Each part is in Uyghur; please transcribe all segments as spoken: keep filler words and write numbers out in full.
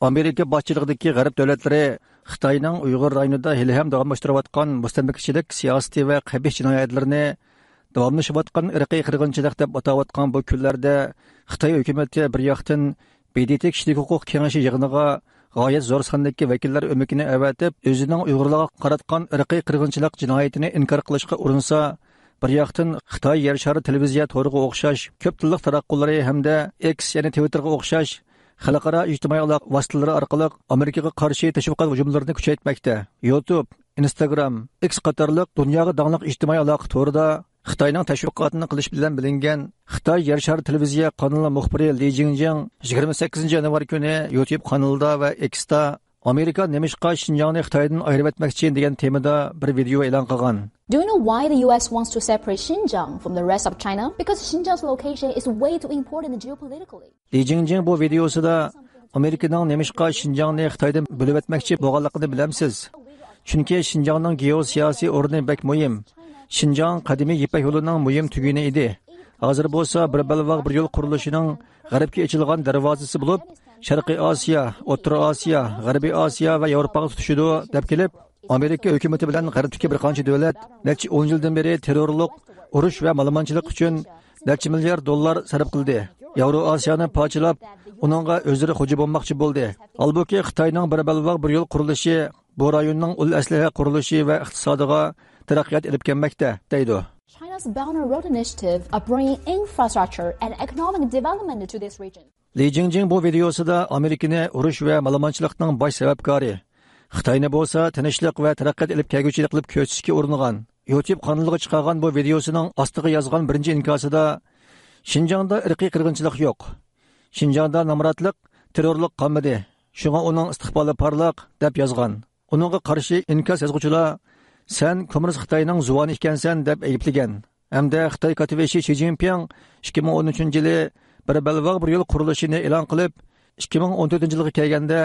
ئامېرىكا باشچىلىقىدىكى غەرب دۆلەتلىرى خىتاينىڭ ئۇيغۇر رايونىدا ھېلىھەم داۋاملاشتۇرۇۋاتقان مۇستەملىكىچىلىك سىياسىتى ۋە قەبىھ جىنايەتلىرىنى داۋاملىشىۋاتقان ئىرقىي قىرغىنچىلىق دەپ ئاتاۋاتقان بۇ كۈنلەردە خىتاي ھۆكۈمىتى بىر ياقتىن ب د ت كىشىلىك ھوقۇق كېڭىشى يىغىنىغا غايەت زور ساندىكى ۋەكىللەر ئۆمىكىنى ئەۋەتىپ، ئۆزىنىڭ ئۇيغۇرلارغا قاراتقان ئىرقىي قىرغىنچىلىق جىنايىتىنى ئىنكار قىلىشقا ئۇرۇنسا، بىر ياقتىن خىتاي يەر شارى تېلېۋىزىيە تورىغا ئوخشاش كۆپ تىللىق تاراتقۇلىرى ھەمدە ئېكس، يەنى تىۋىتتېرغا ئوخشاش خەلقئارا ئىجتىمائىي ئالاقە ۋاسىتىلىرى ئارقىلىق ئامېرىكىغا قارشى تەشۋىقات ھۇجۇملىرىنى كۈچەيتمەكتە. يۇتۇب، ئىنستاگرام، ئېكس قاتارلىق دۇنياغا داڭلىق ئىجتىمائىي ئالاقە تورىدا خىتاينىڭ تەشۋىقاتىنى قىلىش بىلەن بىلىنگەن خىتاي يەر شارى تېلېۋىزىيە قانىلى مۇخبىرى لى جىڭجىڭ يىگىرمە سەككىزىنچى يانۋار كۈنى يۇتۇب قانىلىدا ۋە ئېكستا «ئامېرىكا نېمىشقا شىنجاڭنى خىتايدىن ئايرىۋەتمەكچى؟» دېگەن تېمىدا بىر ۋىدېئو ئېلان قىلغان. Do you know why the U S wants to separate Xinjiang from the rest of China? Because Xinjiang's location is way too important geopolitically. لى جىڭجىڭ بۇ ۋىدېئوسىدا ئامېرىكىنىڭ نېمىشقا شىنجاڭنى خىتايدىن بۆلۈۋەتمەكچى بولغانلىقىنى بىلەمسىز؟ چۈنكى شىنجاڭنىڭ گېئوسىياسىي ئورنى بەك مۇھىم. شىنجاڭ قەدىمىي يىپەك يولىنىڭ مۇھىم تۈگۈنى ئىدى. ھازىر بولسا بىر بەلباغ بىر يول قۇرۇلۇشىنىڭ غەربكە ئېچىلغان دەرۋازىسى بولۇپ، شەرقىي ئاسىيا، ئوتتۇرا ئاسىيا، غەربىي ئاسىيا ۋە ياۋروپاغا تۇتىشىدۇ، دەپ كېلىپ، ئامېرىكا ھۆكۈمىتى بىلەن غەربتىكى بىر قانچە دۆلەت نەچچە ئون يىلدىن بېرى تېررورلۇق، ئۇرۇش ۋە مالىمانچىلىق ئۈچۈن نەچچە مىليارد دوللار سەرپ قىلدى. ياۋرو ئاسىيانى پارچىلاپ، ئۇنىڭغا ئۆزلىرى خوجا بولماقچى بولدى. ھالبۇكى، خىتاينىڭ بىر بەلباغ بىر يول قۇرۇلۇشى بۇ رايوننىڭ ئۇل ئەسلىھە قۇرۇلۇشى ۋە ئىقتىسادىغا تەرەققىيات ئېلىپ كەلمەكتە، دەيدۇ. China's Belt and Road Initiative are bringing infrastructure and economic development to this region. لى جىڭجىڭ بۇ ۋىدېئوسىدا ئامېرىكىنى ئۇرۇش ۋە مالىمانچىلىقنىڭ باش سەۋەبكارى، خىتاينى بولسا تىنچلىق ۋە تەرەققىيات ئېلىپ كەلگۈچى قىلىپ كۆرسىتىشكە ئۇرۇنغان. يۇتۇب قانىلىغا چىقارغان بۇ ۋىدېئوسىنىڭ ئاستىغا يازغان بىرىنچى ئىنكاسىدا، «شىنجاڭدا ئىرقىي قىرغىنچىلىق يوق. شىنجاڭدا نامراتلىق، تېررورلۇق قالمىدى. شۇڭا ئۇنىڭ ئىستىقبالى پارلاق» دەپ يازغان. ئۇنىڭغا قارشى ئىنكاس يازغۇچىلار، «سەن كوممۇنىست خىتاينىڭ زۇۋانى ئىكەنسەن» دەپ ئەيىبلىگەن. ھەمدە خىتاي كاتتىبېشى شى جىنپىڭ ئىككى مىڭ ئون ئۈچىنچى يىلى بىر بەلباغ بىر يول قۇرۇلۇشىنى ئېلان قىلىپ، ئىككى مىڭ ئون تۆتىنچى يىلغا كەلگەندە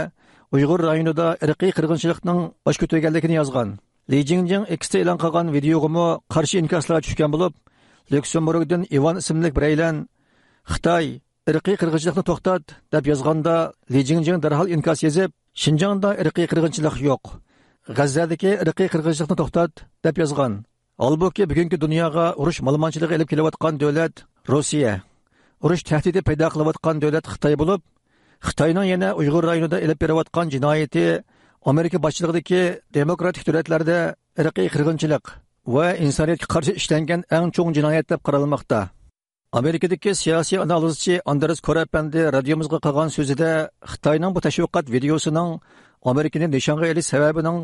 ئۇيغۇر رايونىدا ئىرقىي قىرغىنچىلىقنىڭ باش كۆتۈرگەنلىكىنى يازغان. لى جىڭجىڭ ئېكستا ئېلان قىلغان ۋىدېئوغىمۇ قارشى ئىنكاسلار چۈشكەن بولۇپ، ليۇكسېمبۇرگدىن ئىۋان ئىسىملىك بىرەيلەن، «خىتاي، ئىرقىي قىرغىنچىلىقنى توختات» دەپ يازغاندا، لى جىڭجىڭ دەرھال ئىنكاس يېزىپ، «شىنجاڭدا ئىرقىي قىرغىنچىلىق يوق. غەززەدىكى ئىرقىي قىرغىنچىلىقنى توختات» دەپ يازغان. ھالبۇكى، بۈگۈنكى دۇنياغا ئۇرۇش مالىمانچىلىقى ئېلىپ كېلىۋاتقان دۆلەت روسىيە، ئۇرۇش تەھدىتى پەيدا قىلىۋاتقان دۆلەت خىتاي بولۇپ، خىتاينىڭ يەنە ئۇيغۇر رايونىدا ئېلىپ بېرىۋاتقان جىنايىتى ئامېرىكا باشچىلىقىدىكى دېموكراتىك دۆلەتلەردە ئىرقىي قىرغىنچىلىق ۋە ئىنسانىيەتكە قارشى ئىشلەنگەن ئەڭ چوڭ جىنايەت دەپ قارالماقتا. ئامېرىكىدىكى سىياسىي ئانالىزچى ئاندرېس كور ئەپەندى رادىيومىزغا قىلغان سۆزىدە، خىتاينىڭ بۇ تەشۋىقات ۋىدېئوسىنىڭ ئامېرىكىنى نىشانغا ئېلىش سەۋەبىنىڭ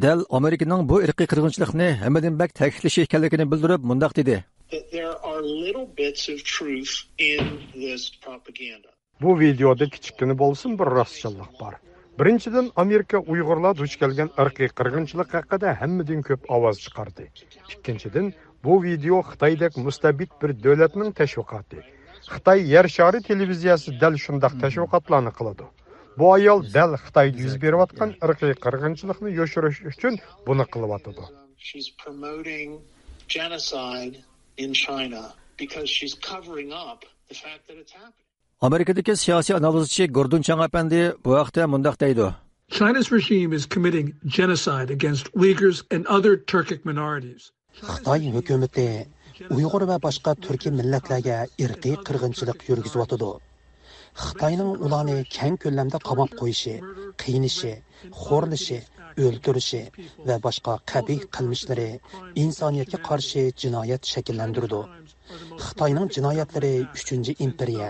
دەل ئامېرىكىنىڭ بۇ ئىرقىي قىرغىنچىلىقنى ھەممىدىن بەك تەكىتلىشى ئىكەنلىكىنى بىلدۈرۈپ، مۇنداق دېدى. That there are little bits of truth in this propaganda. بۇ ۋىدېيودا كىچىككىنە بولسىمۇ بىر راستچىللىق بار. بىرىنچىدىن، ئامېرىكا ئۇيغۇرلار دۇچ كەلگەن ئىرقىي قىرغىنچىلىق ھەققىدە ھەممىدىن كۆپ ئاۋاز چىقاردى. ئىككىنچىدىن، بۇ ۋىدېيو خىتايدەك مۇستەبىت بىر دۆلەتنىڭ تەشۋىقاتى. خىتاي يەر شارى تېلېۋىزىيەسى دەل شۇنداق تەشۋىقاتلارنى قىلىدۇ. بۇ ئايال دەل خىتايدا يۈز بېرىۋاتقان ئىرقىي قىرغىنچىلىقنى يوشۇرۇش ئۈچۈن بۇنى قىلىۋاتىدۇ. She's promoting genocide in China because she's covering up the fact that it's happening. ئامېرىكىدىكى سىياسىي ئانالىزچى گوردون چاڭ ئەپەندى بۇ ھەقتە مۇنداق دەيدۇ. China's regime is committing genocide against Uyghurs and other Turkic minorities. خىتاي ھۆكۈمىتى ئۇيغۇر ۋە باشقا تۈركىي مىللەتلەرگە ئىرقىي قىرغىنچىلىق يۈرگۈزۈۋاتىدۇ. خىتاينىڭ ئۇلارنى كەڭ كۆلەمدە قاماپ قويۇشى، قىينىشى، خورلىشى، ئۆلتۈرۈشى ۋە باشقا قەبىھ قىلمىشلىرى ئىنسانىيەتكە قارشى جىنايەت شەكىللەندۈرىدۇ. خىتاينىڭ جىنايەتلىرى ئۈچىنچى ئىمپېرىيە،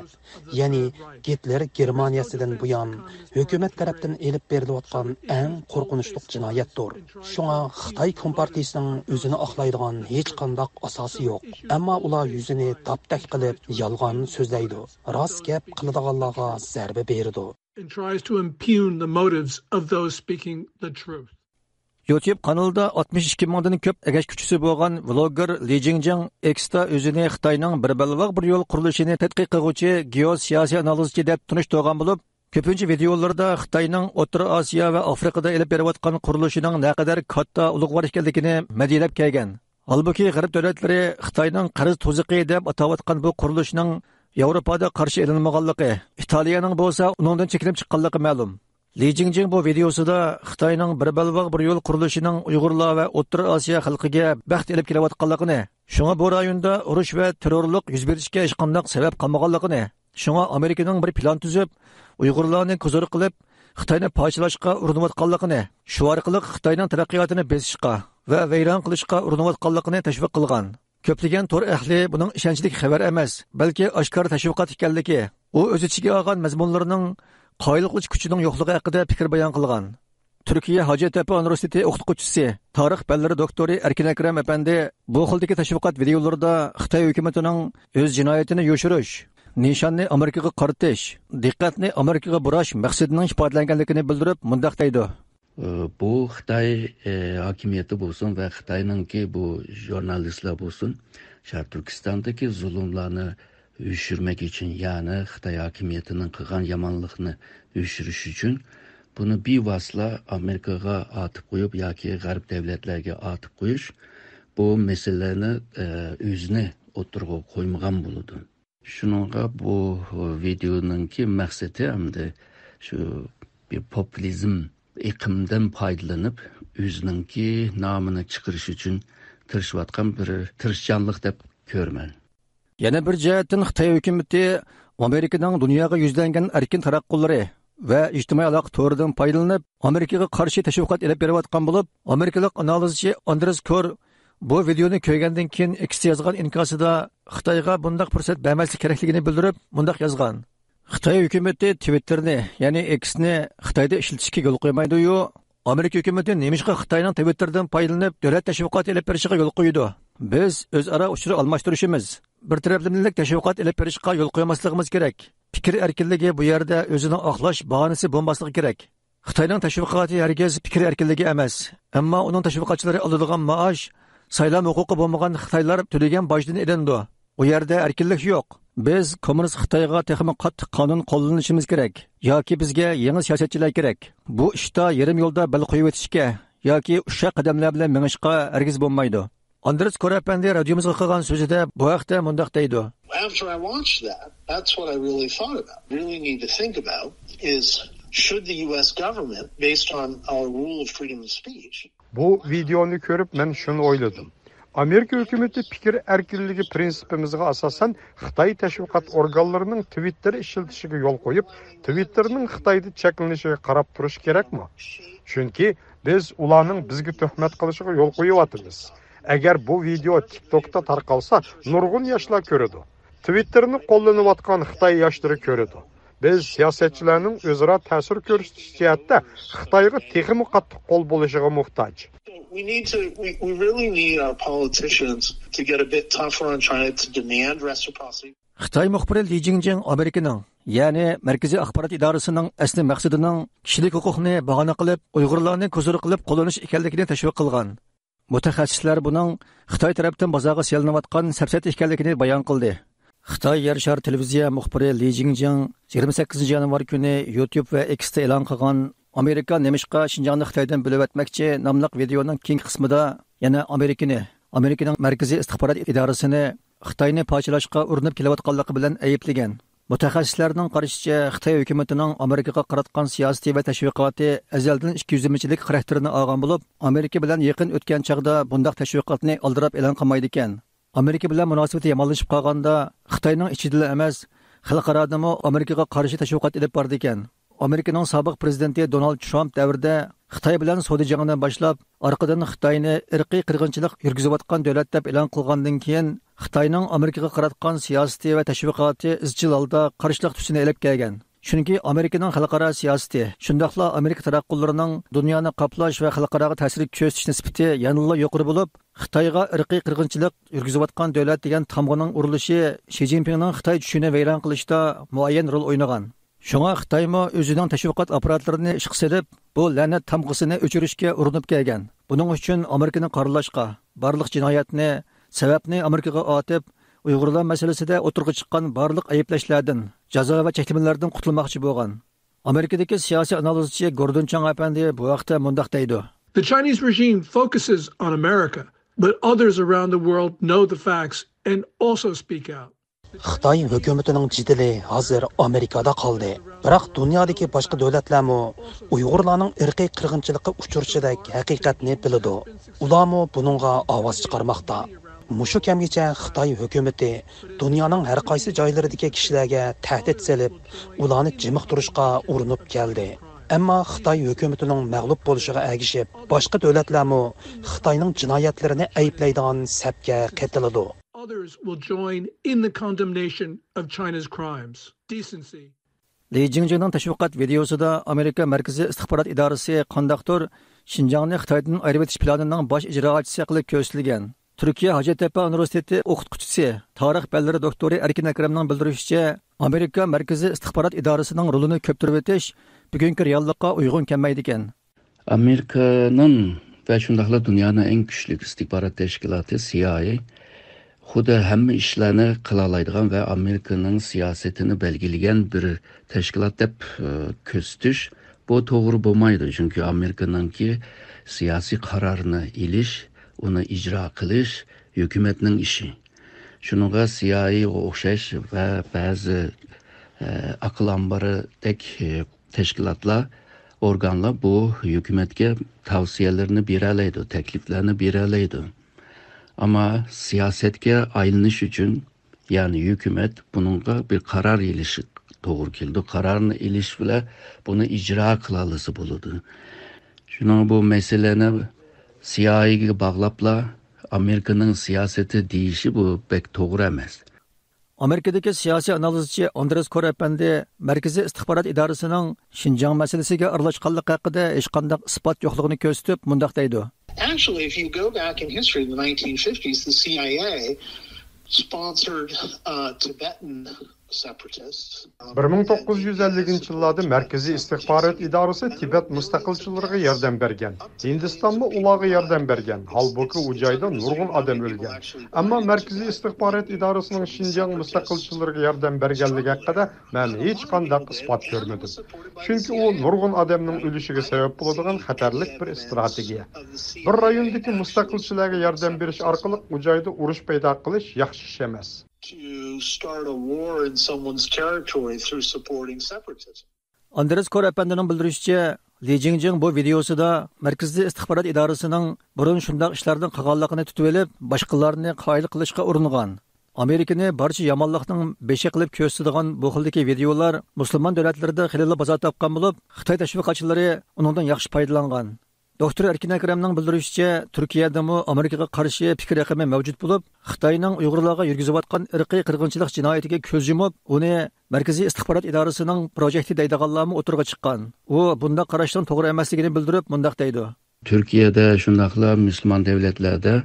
يەنى گىتلېر گېرمانىيەسىدىن بۇيان ھۆكۈمەت تەرەپتىن ئېلىپ بېرىلىۋاتقان ئەڭ قورقۇنچلۇق جىنايەتتۇر. شۇڭا خىتاي كومپارتىيىسىنىڭ ئۆزىنى ئاقلايدىغان ھېچقانداق ئاساسى يوق. ئەمما ئۇلار يۈزىنى تاپتەك قىلىپ يالغان سۆزلەيدۇ، راست گەپ قىلىدىغانلارغا زەربە بېرىدۇ. And tries to impugn the motives of those speaking the truth. يۇتيۇب قانىلىدا ئاتمىش ئىككى مىڭدىن كۆپ ئەگەشكۈچىسى بولغان ۋلوگېر لى جىڭجىڭ ئېكستا ئۆزىنى خىتاينىڭ بىر بەلباغ بىر يول قۇرۇلۇشىنى تەتقىق قىلغۇچى گېئوسىياسىي ئانالىزچى دەپ تونۇشتۇرغان بولۇپ، كۆپىنچە ۋىدېئولىرىدا خىتاينىڭ ئوتتۇرا ئاسىيا ۋە ئافرىقىدا ئېلىپ بېرىۋاتقان قۇرۇلۇشىنىڭ نەقەدەر كاتتا، ئۇلۇغۋار ئىكەنلىكىنى مەدھىيەلەپ كەلگەن. ھالبۇكى، غەرب دۆلەتلىرى خىتاينىڭ قەرز تۇزىقى دەپ ئاتاۋاتقان بۇ قۇرۇلۇشنىڭ ياۋروپادا قارشى ئېلىنمىغانلىقى، ئىتالىيەنىڭ بولسا ئۇنىڭدىن چېكىنىپ چىققانلىقى مەلۇم. لى جىڭجىڭ بۇ ۋىدېئوسىدا خىتاينىڭ بىر بەلباغ بىر يول قۇرۇلۇشىنىڭ ئۇيغۇرلار ۋە ئوتتۇرا ئاسىيا خەلقىگە بەخت ئېلىپ كېلىۋاتقانلىقىنى، شۇڭا بۇ رايوندا ئۇرۇش ۋە تېررورلۇق يۈز بېرىشكە ھېچقانداق سەۋەب قالمىغانلىقىنى، شۇڭا ئامېرىكىنىڭ بىر پىلان تۈزۈپ، ئۇيغۇرلارنى كۇزۇر قىلىپ، خىتاينى پارچىلاشقا ئۇرۇنۇۋاتقانلىقىنى، شۇ ئارقىلىق خىتاينىڭ تەرەققىياتىنى بېسىشقا ۋە ۋەيران قىلىشقا ئۇرۇنۇۋاتقانلىقىنى تەشۋىق قىلغان. كۆپلىگەن تور ئەھلى بۇنىڭ ئىشەنچلىك خەۋەر ئەمەس، بەلكى ئاشكارا تەشۋىقات ئىكەنلىكى، ئۇ ئۆز ئىچىگە ئالغان مەزمۇنلىرىنىڭ قايىل قىلىش كۈچىنىڭ يوقلۇقى ھەققىدە پىكىر بايان قىلغان. تۈركىيە ھاجەتتەپە ئۇنىۋېرسىتېتى ئوقۇتقۇچىسى، تارىخ پەنلىرى دوكتورى ئەركىن ئەكرەم ئەپەندى بۇ خىلدىكى تەشۋىقات ۋىدېئولىرىدا خىتاي ھۆكۈمىتىنىڭ ئۆز جىنايىتىنى يوشۇرۇش، نىشاننى ئامېرىكىغا قارىتىش، دىققەتنى ئامېرىكىغا بۇراش مەقسىتىنىڭ ئىپادىلەنگەنلىكىنى بىلدۈرۈپ، مۇنداق دەيدۇ. بۇ خىتاي، ئى، ھاكىمىيىتى بولسۇن ۋە خىتاينىڭكى بۇ ژۇرنالىستلار بولسۇن، شەرقىي تۈركىستاندىكى زۇلۇملارنى يوشۇرماق ئۈچۈن، يەنى خىتاي ھاكىمىيىتىنىڭ قىلغان يامانلىقىنى يوشۇرۇش ئۈچۈن، بۇنى بىۋاسىتە ئامېرىكىغا ئاتىپ قويۇپ ياكى غەرب دۆلەتلەرگە ئاتىپ قويۇش، بۇ مەسىلىنى، ئى، ئۆزىنى ئوتتۇرىغا قويمىغان بولىدۇ. شۇنىڭغا بۇ ۋىدېئونىڭكى مەقسىتى ئەمدى شۇ بىر پوپۇلىزم ئېقىمدىن پايدىلىنىپ، ئۆزىنىڭكى نامىنى چىقىرىش ئۈچۈن تىرىشىۋاتقان بىر تىرىشچانلىق دەپ كۆرىمەن. يەنە بىر جەھەتتىن خىتاي ھۆكۈمىتى ئامېرىكىنىڭ دۇنياغا يۈزلەنگەن ئەركىن تاراتقۇلىرى ۋە ئىجتىمائىي ئالاقە تورىدىن پايدىلىنىپ، ئامېرىكىغا قارشى تەشۋىقات ئېلىپ بېرىۋاتقان بولۇپ، ئامېرىكىلىق ئانالىزچى ئاندرېس كور بۇ ۋىدېئونى كۆرگەندىن كېيىن ئېكستا يازغان ئىنكاسىدا خىتايغا بۇنداق پۇرسەت بەرمەسلىك كېرەكلىكىنى بىلدۈرۈپ، مۇنداق يازغان: خىتاي ھۆكۈمىتى تىۋىتتېرنى، يەنى ئېكسنى خىتايدا ئىشلىتىشكە يول قويمايدۇ-يۇ، ئامېرىكا ھۆكۈمىتى نېمىشقا خىتاينىڭ تىۋىتتېرىدىن پايدىلىنىپ دۆلەت تەشۋىقاتى ئېلىپ بېرىشىغا يول قويىدۇ؟ بىز ئۆزئارا ئۇچۇر ئالماشتۇرۇشىمىز، بىر تەرەپلىمىلىك تەشۋىقات ئېلىپ بېرىشقا يول قويماسلىقىمىز كېرەك. پىكىر ئەركىنلىكى بۇ يەردە ئۆزىنىڭ ئاقلاش باھانىسى بولماسلىقى كېرەك. خىتاينىڭ تەشۋىقاتى ھەرگىز پىكىر ئەركىنلىكى ئەمەس. ئەمما ئۇنىڭ تەشۋىقاتچىلىرى ئالىدىغان مائاش سايلام ھوقۇقى بولمىغان خىتايلار تۆلىگەن باجدىن ئېلىنىدۇ. ئۇ يەردە ئەركىنلىك يوق. بىز كوممۇنىست خىتايغا تېخىمۇ قاتتىق قانۇن قوللىنىشىمىز كېرەك. ياكى بىزگە يېڭى سىياسەتچىلەر كېرەك. بۇ ئىشتا يېرىم يولدا بەل قويۇۋېتىشكە ياكى ئۇششاق قەدەملەر بىلەن مېڭىشقا ھەرگىز بولمايدۇ. ئاندرېس كور ئەپەندى رادىيومىزغا قىلغان سۆزىدە بۇ ھەقتە مۇنداق دەيدۇ. After I watched that, that's what I really thought about. Really need to think about is should the U S government, based on our rule of freedom of speech, بۇ ۋىدېئونى كۆرۈپ مەن شۇنى ئويلىدىم. ئامېرىكا ھۆكۈمىتى پىكىر ئەركىنلىكى پىرىنسىپىمىزغا ئاساسەن خىتاي تەشۋىقات ئورگانلىرىنىڭ تىۋىتتېر ئىشلىتىشىگە يول قويۇپ، تىۋىتتېرنىڭ خىتايدا چەكلىنىشىگە قاراپ تۇرۇش كېرەكمۇ؟ چۈنكى بىز ئۇلارنىڭ بىزگە تۆھمەت قىلىشىغا يول قويۇۋاتىمىز. ئەگەر بۇ ۋىدېئو تىك توكتا تارقالسا، نۇرغۇن ياشلار كۆرىدۇ. تىۋىتتېرنى قوللىنىۋاتقان خىتاي ياشلىرى كۆرىدۇ. بىز سىياسەتچىلەرنىڭ ئۆزئارا تەسىر كۆرسىتىش جەھەتتە خىتايغا تېخىمۇ قاتتىق قول بولۇشىغا موھتاج. We need to, we, we really need our politicians to get a bit tougher on China to demand reciprocity. خىتاي مۇخبىرى لى جىڭجىڭ ئامېرىكىنىڭ، يەنى مەركىزىي ئاخبارات ئىدارىسىنىڭ ئەسلى مەقسىتىنىڭ كىشىلىك ھوقۇقنى باھانە قىلىپ، ئۇيغۇرلارنى كۇزۇر قىلىپ قوللىنىش ئىكەنلىكىنى تەشۋىق قىلغان. مۇتەخەسسىسلەر بۇنىڭ خىتاي تەرەپتىن بازارغا سېلىنىۋاتقان سەپسەتە ئىكەنلىكىنى بايان قىلدى. خىتاي يەر شارى تېلېۋىزىيە مۇخبىرى لى جىڭجىڭ يىگىرمە سەككىزىنچى يانۋار كۈنى يۇتيۇب ۋە ئېكستا ئېلان قىلغان ئامېرىكا نېمىشقا شىنجاڭنى خىتايدىن بۆلۈۋەتمەكچى ناملىق ۋىدېئونىڭ كېيىنكى قىسمىدا يەنە ئامېرىكىنى، ئامېرىكىنىڭ مەركىزىي ئىستىخبارات ئىدارىسىنى خىتاينى پارچىلاشقا ئۇرۇنۇپ كېلىۋاتقانلىقى بىلەن ئەيىبلىگەن. مۇتەخەسسىسلەرنىڭ قارىشىچە، خىتاي ھۆكۈمىتىنىڭ ئامېرىكىغا قاراتقان سىياسىتى ۋە تەشۋىقاتى ئەزەلدىن ئىككىيۈزلىمىچىلىك خاراكتېرىنى ئالغان بولۇپ، ئامېرىكا بىلەن يېقىن ئۆتكەن چاغدا بۇنداق تەشۋىقاتنى ئالدىراپ ئېلان قىلمايدىكەن. ئامېرىكا بىلەن مۇناسىۋىتى يامانلىشىپ قالغاندا، خىتاينىڭ ئىچىدىلا ئەمەس، خەلقئارادىمۇ ئامېرىكىغا قارشى تەشۋىقات ئېلىپ بارىدىكەن. ئامېرىكىنىڭ سابىق پىرېزىدېنتى دونالد ترامپ دەۋرىدە خىتاي بىلەن سودا جېڭىنى باشلاپ، ئارقىدىن خىتاينى ئىرقىي قىرغىنچىلىق يۈرگۈزۈۋاتقان دۆلەت دەپ ئېلان قىلغاندىن كېيىن، خىتاينىڭ ئامېرىكىغا قاراتقان سىياسىتى ۋە تەشۋىقاتى ئىزچىل ھالدا قارشىلىق تۈسىنى ئېلىپ كەلگەن. چۈنكى ئامېرىكىنىڭ خەلقئارا سىياسىتى، شۇنداقلا ئامېرىكا تاراتقۇلىرىنىڭ دۇنيانى قاپلاش ۋە خەلقئاراغا تەسىر كۆرسىتىش نىسبىتى يەنىلا يۇقىرى بولۇپ، خىتايغا ئىرقىي قىرغىنچىلىق يۈرگۈزۈۋاتقان دۆلەت دېگەن تامغىنىڭ ئۇرۇلۇشى شى جىنپىڭنىڭ خىتاي چۈشىنى ۋەيران قىلىشتا مۇئەييەن رول ئوينىغان. شۇڭا خىتايمۇ ئۆزىنىڭ تەشۋىقات ئاپپاراتلىرىنى ئىشقا سېلىپ، بۇ لەنەت تامغىسىنى ئۆچۈرۈشكە ئۇرۇنۇپ كەلگەن. بۇنىڭ ئۈچۈن ئامېرىكىنى قارىلاشقا، بارلىق جىنايەتنى، سەۋەبنى ئامېرىكىغا ئاتىپ، ئۇيغۇرلار مەسىلىسىدە ئوتتۇرىغا چىققان بارلىق ئەيىبلەشلەردىن، جازا ۋە چەكلىمىلەردىن قۇتۇلماقچى بولغان. ئامېرىكىدىكى سىياسىي ئانالىزچى گوردون چاڭ ئەپەندى بۇ ھەقتە مۇنداق دەيدۇ. The Chinese regime focuses on America, but others around the world know the facts and also speak out. خىتاي ھۆكۈمىتىنىڭ جېدىلى ھازىر ئامېرىكادا قالدى. بىراق دۇنيادىكى باشقا دۆلەتلەرمۇ ئۇيغۇرلارنىڭ ئىرقىي قىرغىنچىلىققا ئۇچرىشىدەك ھەقىقەتنى بىلىدۇ. ئۇلارمۇ بۇنىڭغا ئاۋاز چىقارماقتا. مۇشۇ كەمگىچە خىتاي ھۆكۈمىتى دۇنيانىڭ ھەر قايسى جايلىرىدىكى كىشىلەرگە تەھدىت سېلىپ، ئۇلارنى جىمىقتۇرۇشقا ئۇرۇنۇپ كەلدى. ئەمما خىتاي ھۆكۈمىتىنىڭ مەغلۇپ بولۇشىغا ئەگىشىپ، باشقا دۆلەتلەرمۇ خىتاينىڭ جىنايەتلىرىنى ئەيىبلەيدىغان سەپكە قېتىلىدۇ. Others will join in the condemnation of China's crimes. Decency. لى جىڭجىڭنىڭ تەشۋىقات ۋىدېئوسىدا ئامېرىكا مەركىزىي ئىستىخبارات ئىدارىسى قانداقتۇر شىنجاڭنى خىتايدىن ئايرىۋېتىش پىلانىنىڭ باش ئىجرائاتچىسى قىلىپ كۆرسىتىلگەن. تۈركىيە ھاجەتتەپە ئۇنىۋېرسىتېتى ئوقۇتقۇچىسى، تارىخ پەنلىرى دوكتورى ئەركىن ئەكرەمنىڭ بىلدۈرۈشىچە، ئامېرىكا مەركىزىي ئىستىخبارات ئىدارىسىنىڭ رولىنى كۆپتۈرۈۋېتىش بۈگۈنكى رېئاللىققا ئۇيغۇن كەلمەيدىكەن. ئامېرىكىنىڭ ۋە شۇنداقلا دۇنيانىڭ ئەڭ كۈچلۈك ئىستىخبارات تەشكىلاتى سىي ئاي ئېي خۇددى ھەممە ئىشلارنى قىلالايدىغان ۋە ئامېرىكىنىڭ سىياسىتىنى بەلگىلىگەن بىر تەشكىلات دەپ، ئى، كۆرسىتىش، بۇ توغرا بولمايدۇ. چۈنكى ئامېرىكىنىڭكى سىياسىي قارارنى ئېلىش، ئۇنى ئىجرا قىلىش ھۆكۈمەتنىڭ ئىشى. شۇنىڭغا سىي ئاي ئېيغا ئوخشاش ۋە بەزى، ئە، ئاقىل ئامبىرىدەك، ئە، تەشكىلاتلار، ئورگانلار بۇ ھۆكۈمەتكە تەۋسىيەلىرىنى بېرەلەيدۇ، تەكلىپلەرنى بېرەلەيدۇ. ئەمما سىياسەتكە ئايلىنىش ئۈچۈن، يەنى ھۆكۈمەت بۇنىڭغا بىر قارار ئېلىشى توغرا كېلىدۇ. قارارنى ئېلىش بىلەن بۇنى ئىجرا قىلالىسا بولىدۇ. شۇنىڭ بۇ مەسىلىنى سىي ئاي ئېيگە باغلاپلا ئامېرىكىنىڭ سىياسىتى دېيىشى بۇ بەك توغرا ئەمەس. ئامېرىكىدىكى سىياسىي ئانالىزچى ئاندرېس كور ئەپەندى مەركىزىي ئىستىخبارات ئىدارىسىنىڭ شىنجاڭ مەسىلىسىگە ئارىلاشقانلىقى ھەققىدە ھېچقانداق ئىسپات يوقلۇقىنى كۆرسىتىپ، مۇنداق دەيدۇ. Actually, if you go back in history, in the nineteen fifties, the C I A sponsored, uh, Tibetan separatists. بىر مىڭ توققۇز يۈز ئەللىكىنچى يىللاردا مەركىزىي ئىستىخبارات ئىدارىسى تىبەت مۇستەقىلچىلىرىغا ياردەم بەرگەن. ھىندىستانمۇ ئۇلارغا ياردەم بەرگەن. ھالبۇكى، ئۇ جايدا نۇرغۇن ئادەم ئۆلگەن. ئەمما مەركىزىي ئىستىخبارات ئىدارىسىنىڭ شىنجاڭ مۇستەقىلچىلىرىغا ياردەم بەرگەنلىكى ھەققىدە مەن ھېچقانداق ئىسپات كۆرمىدىم. چۈنكى ئۇ نۇرغۇن ئادەمنىڭ ئۆلۈشىگە سەۋەب بولىدىغان خەتەرلىك بىر ئىستراتېگىيە. بىر رايوندىكى مۇستەقىلچىلەرگە ياردەم بېرىش ئارقىلىق ئۇ جايدا ئۇرۇش پەيدا قىلىش ياخشى ئىش ئەمەس. To start a war in someone's territory through supporting separatism. ئاندرېس كور ئەپەندىنىڭ بىلدۈرۈشىچە، لى جىڭجىڭ بۇ ۋىدېئوسىدا مەركىزىي ئىستىخبارات ئىدارىسىنىڭ بۇرۇن شۇنداق ئىشلارنى قىلغانلىقىنى تۇتۇۋېلىپ، باشقىلارنى قايىل قىلىشقا ئۇرۇنغان. ئامېرىكىنى بارچە يامانلىقنىڭ بېشى قىلىپ كۆرسىتىدىغان بۇ خىلدىكى ۋىدېئولار مۇسۇلمان دۆلەتلىرىدە خېلىلا بازار تاپقان بولۇپ، خىتاي تەشۋىقاتچىلىرى ئۇنىڭدىن ياخشى پايدىلانغان. دوكتور ئەركىن ئەكرەمنىڭ بىلدۈرۈشىچە، تۈركىيەدىمۇ ئامېرىكىغا قارشى پىكىر ئېقىمى مەۋجۇت بولۇپ، خىتاينىڭ ئۇيغۇرلارغا يۈرگۈزۈۋاتقان ئىرقىي قىرغىنچىلىق جىنايىتىگە كۆز يۇمۇپ، ئۇنى مەركىزىي ئىستىخبارات ئىدارىسىنىڭ پروژېكتى دەيدىغانلارمۇ ئوتتۇرىغا چىققان. ئۇ بۇنداق قاراشنىڭ توغرا ئەمەسلىكىنى بىلدۈرۈپ، مۇنداق دەيدۇ. تۈركىيەدە شۇنداقلا مۇسۇلمان دۆلەتلەردە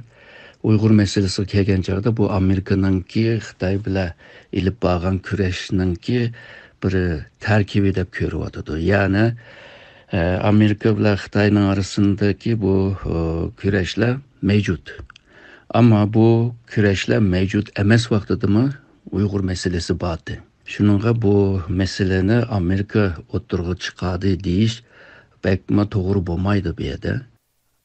ئۇيغۇر مەسىلىسىگە كەلگەن چاغدا بۇ ئامېرىكىنىڭكى خىتاي بىلەن ئېلىپ بارغان كۈرەشنىڭكى بىر تەركىبى دەپ كۆرۈۋاتىدۇ. يەنى، ئە، ئامېرىكا بىلەن خىتاينىڭ ئارىسىندىكى بۇ، ئۇ، كۈرەشلەر مەۋجۇت. ئەمما بۇ كۈرەشلەر مەۋجۇت ئەمەس ۋاقتىدىمۇ ئۇيغۇر مەسىلىسى بار ئىدى. شۇنىڭغا بۇ مەسىلىنى ئامېرىكا ئوتتۇرىغا چىقاردى دېيىش بەكمۇ توغرا بولمايدۇ بۇ يەردە.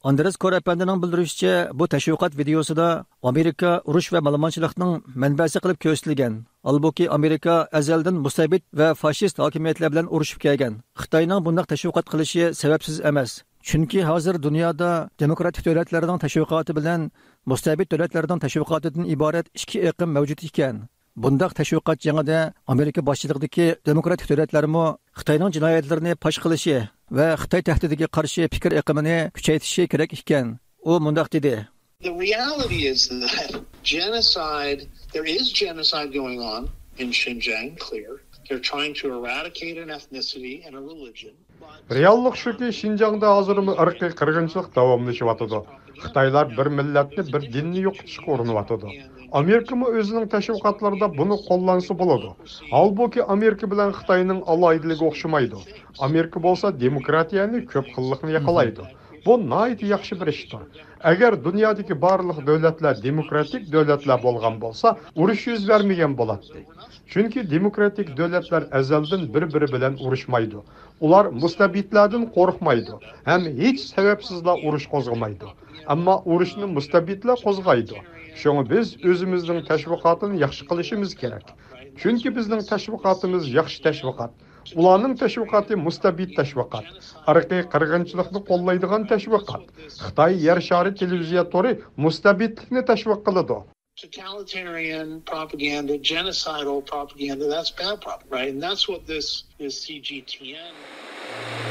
ئاندرېس كور ئەپەندىنىڭ بىلدۈرۈشىچە، بۇ تەشۋىقات ۋىدېئوسىدا ئامېرىكا ئۇرۇش ۋە مالىمانچىلىقنىڭ مەنبەسى قىلىپ كۆرسىتىلگەن. ھالبۇكى، ئامېرىكا ئەزەلدىن مۇستەبىت ۋە فاشىست ھاكىمىيەتلەر بىلەن ئۇرۇشۇپ كەلگەن. خىتاينىڭ بۇنداق تەشۋىقات قىلىشى سەۋەبسىز ئەمەس. چۈنكى ھازىر دۇنيادا دېموكراتىك دۆلەتلەرنىڭ تەشۋىقاتى بىلەن مۇستەبىت دۆلەتلەرنىڭ تەشۋىقاتىدىن ئىبارەت ئىككى ئېقىم مەۋجۇت ئىكەن. بۇنداق تەشۋىقات جېڭىدە ئامېرىكا باشچىلىقىدىكى دېموكراتىك دۆلەتلەرمۇ خىتاينىڭ جىنايەتلىرىنى پاش قىلىشى ۋە خىتاي تەھدىتىگە قارشى پىكىر ئېقىمىنى كۈچەيتىشى كېرەك ئىكەن. ئۇ مۇنداق دېدى. The reality is that genocide, there is genocide going on in Xinjiang, clear. They're trying to eradicate an ethnicity and a religion. رېئاللىق شۇكى، شىنجاڭدا ھازىرمۇ ئىرقىي قىرغىنچىلىق داۋاملىشىۋاتىدۇ. خىتايلار بىر مىللەتنى، بىر دىننى يوقىتىشقا ئۇرۇنۇۋاتىدۇ. ئامېرىكىمۇ ئۆزىنىڭ تەشۋىقاتلىرىدا بۇنى قوللانسا بولىدۇ. ھالبۇكى، ئامېرىكا بىلەن خىتاينىڭ ئالاھىدىلىكى ئوخشىمايدۇ. ئامېرىكا بولسا دېموكراتىيەنى، كۆپ خىللىقنى ياقلايدۇ. بۇ ناھايىتى ياخشى بىر ئىشتۇر. ئەگەر دۇنيادىكى بارلىق دۆلەتلەر دېموكراتىك دۆلەتلەر بولغان بولسا، ئۇرۇش يۈز بەرمىگەن بولاتتى. چۈنكى دېموكراتىك دۆلەتلەر ئەزەلدىن بىر-بىرى بىلەن ئۇرۇشمايدۇ. ئۇلار مۇستەبىتلەردىن قورقمايدۇ ھەم ھېچ سەۋەبسىزلا ئۇرۇش قوزغىمايدۇ. ئەمما ئۇرۇشنى مۇستەبىتلەر قوزغايدۇ. شۇڭا بىز ئۆزىمىزنىڭ تەشۋىقاتىنى ياخشى قىلىشىمىز كېرەك. چۈنكى بىزنىڭ تەشۋىقاتىمىز ياخشى تەشۋىقات. ئۇلارنىڭ تەشۋىقاتى مۇستەبىت تەشۋىقات. ئىرقىي قىرغىنچىلىقنى قوللايدىغان تەشۋىقات. خىتاي يەر شارى تېلېۋىزىيە تورى مۇستەبىتلىكنى تەشۋىق قىلىدۇ. Totalitarian propaganda, genocidal propaganda, that's bad propaganda, right? And that's what this, this C G T N